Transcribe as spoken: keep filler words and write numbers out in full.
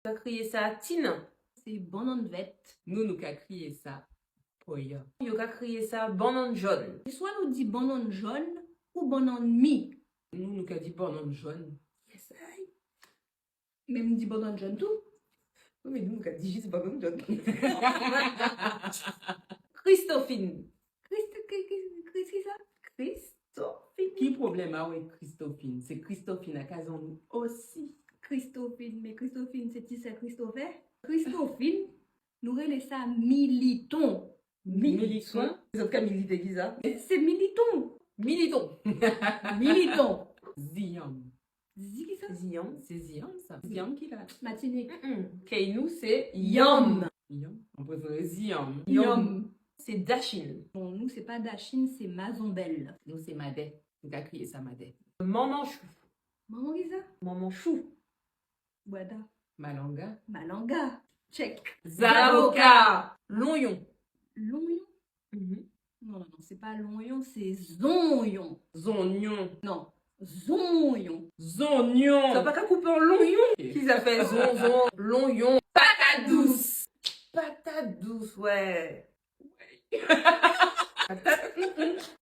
Yo ka kriye sa tinan. Se bannann vèt. Nou, nou ka kriye sa poya. Yo ka kriye sa bannann jòn. Swa nou di bannann jòn ou bannann mi. Nou, nou ka di bannann jòn. Yes, ay. Men m di bannann jòn tou. Wi, men nou, nou ka di jis bannann jòn. Kristofin. Krist, kri, kri, kri, ki sa? Kristofin. Ki pwoblèm avèk Kristofin? Se Kristofin a kazan nou osi. Kristofin, men Kristofin se ti sè Kristofè. Kristofin, nou rele sa militon. Militon? Zòt ka milite ki sa? Se militon. Militon. Militon. Ziyanm. Zi ki sa? Ziyanm, se ziyanm sa. Ziyanm ki la. Matinik. Mm-mm. Kèy nou se yanm. Yanm. Mwen prefere ziyanm. Yanm. Se dachin. Bon, nou se pa dachin, se mazonbèl. Nou se madè. Nou ka kriye sa madè. Manman chou. Manman ki sa? Manman chou. Bwada. Malanga. Malanga. Check. Zaboka. Lonyon. Lonyon? Mhm. Non, non, non, se pa lonyon, se zonyon. Zonyon. Non, zonyon. Zonyon. Sa pa ka koupe an lonyon. Ki sa fè zonzon, lonyon. Patat dous. Patat dous, wè. Patat, mm, mm.